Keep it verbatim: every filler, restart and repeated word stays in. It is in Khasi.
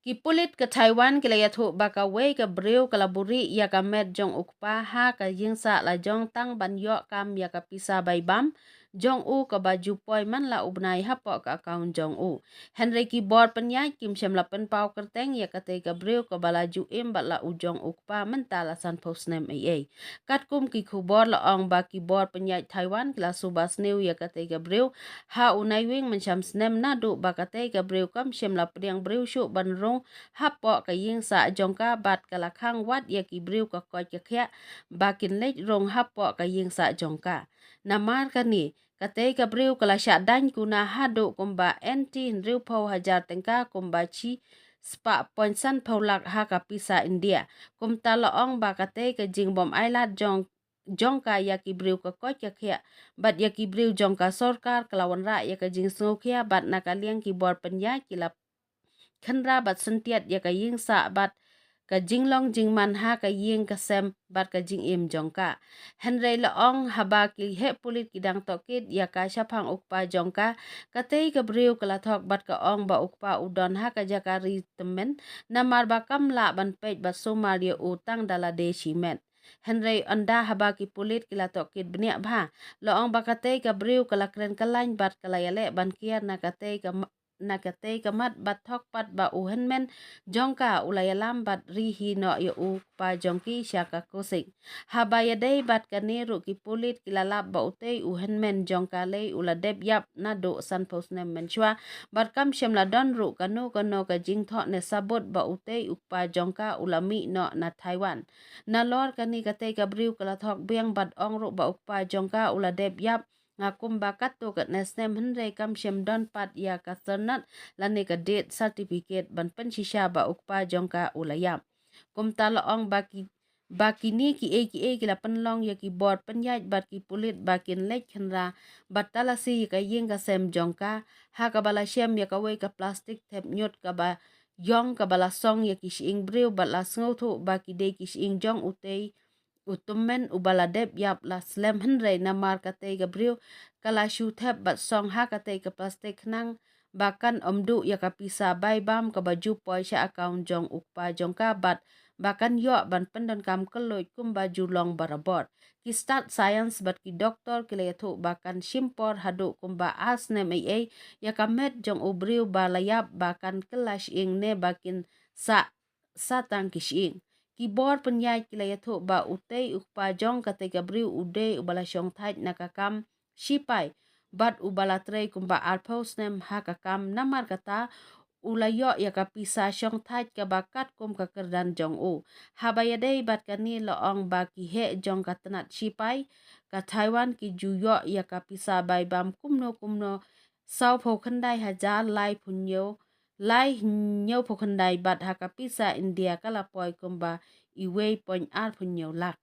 Ki pulit ka Taiwan ki la ïathuh ba kawei ka briew ka la buhrieh ïa ka met jong u kpa ha ka ïing sah lajong tang ban ïoh kam ïa ka pisa bai bam jong u kaba ju poi man la u bnai hapoh ka account jong u. Hynrei ki bor pynïaid kim shym la pynpaw kyrteng ïa katei ka briew kaba la ju im bad la u jong u kpa mynta la sanphew snem ei ei. Katkum ki khubor la ong ba ki bor pynïaid Taiwan ki la suba sniew ïa katei ka briew ha u Naiwieng mynshem snem naduh ba katei ka briew kam shym la pdiang briew shuh ban rung hapoh ka ïing sah jong ka bad ka la khang wat ïa ki briew ka koit ka khiah ba kin leit rung hapoh ka ïing sah jong ka. Namar kane, katei ka briew ka la shah daiñ kuna haduh kumba N T hynriewphew hajar tyngka kumba shi spah point sanphew lak ha ka pisa India. Kumta la ong ba katei ka jingbym ailad jong jong ka ïa ki briew ka koit ka khiah bad ïa ki briew jong ka sorkar ka la wanrah ïa ka jingsngewkhia bad na ka liang ki bor pynïaid ki la khynra bad syntiat ïa ka ïing sah bad ka jinglong jingman ha ka ïing ka sem bad ka jingim jong ka. Hynrei la ong haba ki heh pulit ki dang tohkit ïa ka shaphang u kpa jong ka, katei ka briew ka la thok bad ka ong ba u kpa u don ha ka jaka ri tymmen namar ba kam lah ban peit bad sumar ïa u tang da lade shimet. Hynrei ynda haba ki pulit ki la tohkit bniah bha, la ong ba katei ka briew ka la kren kyllain bad ka la ïaleh ban kiar na katei ka ma-, na katei ka mat bad thok pat ba u hynmen jong ka u la ïalam bad ri hi noh ïa u kpa jong ki sha ka kusik. Haba ïadei bad kane ruh ki pulit ki la lap ba utei u hynmen jong ka lei u la dep ïap naduh sanphew snem mynshuwa bad kam shym la don ruh kano kano ka jingthoh ne sabut ba utei u kpa jong ka u la mih noh na Taiwan. Nalor kane katei ka briew ka la thok biang bad ong ruh ba u kpa jong ka u la dep ïap nga kumba katto katne snem hynrei kam shym don pat ïa ka syrnat lane ka death certificate ban pynshisha ba u kpa jong ka u la ïap. Kumta la ong ba ki, ba kine kiei kiei ki la pynlong ïa ki bor pynïaid bad ki pulit ba kin leit khynra bad talasi ïa ka ïing ka sem jong ka ha kaba la shem ïa kawei ka plastik thep ñiut kaba ïong kaba la song ïa ki shyieng briew bad la sngewthuh ba ki dei ki shyieng jong utei u tymmen uba la dep ïap la slem hynrei namar katei ka briew ka la shu thep bad song ha katei ka plastik khnang ba kan ym duh ïa ka pisa bai bam kaba ju poi sha account jong u kpa jong ka bad ba kan ïoh ban pyndonkam kylluid kumba ju long barabor. Ki stad science bad ki doktor ki la ïathuh ba kan shim por haduh kumba ar snem ei ei ïa ka met jong u briew ba la ïap ba kan kylla shyieng ne ba kin sah sah tang ki shyieng. Ki bor pynïaid ki la ïathuh ba utei u kpa jong katei ka briew u dei uba la shongthait na ka kam shipai bad uba la trei kumba arphew snem ha ka kam namar kata u la ïoh ïa ka pisa shongthait kaba katkum ka kyrdan jong u. Haba ïadei bad kane la ong ba ki heh jong ka tnat shipai ka Taiwan ki ju ïoh ïa ka pisa bai bam kumno kumno sawphew khyndai hajar laiphew hynñiew, lai hynñiewphew khyndai bad ha ka pisa India ka la poi kumba iwei point arphew hynñiew lak.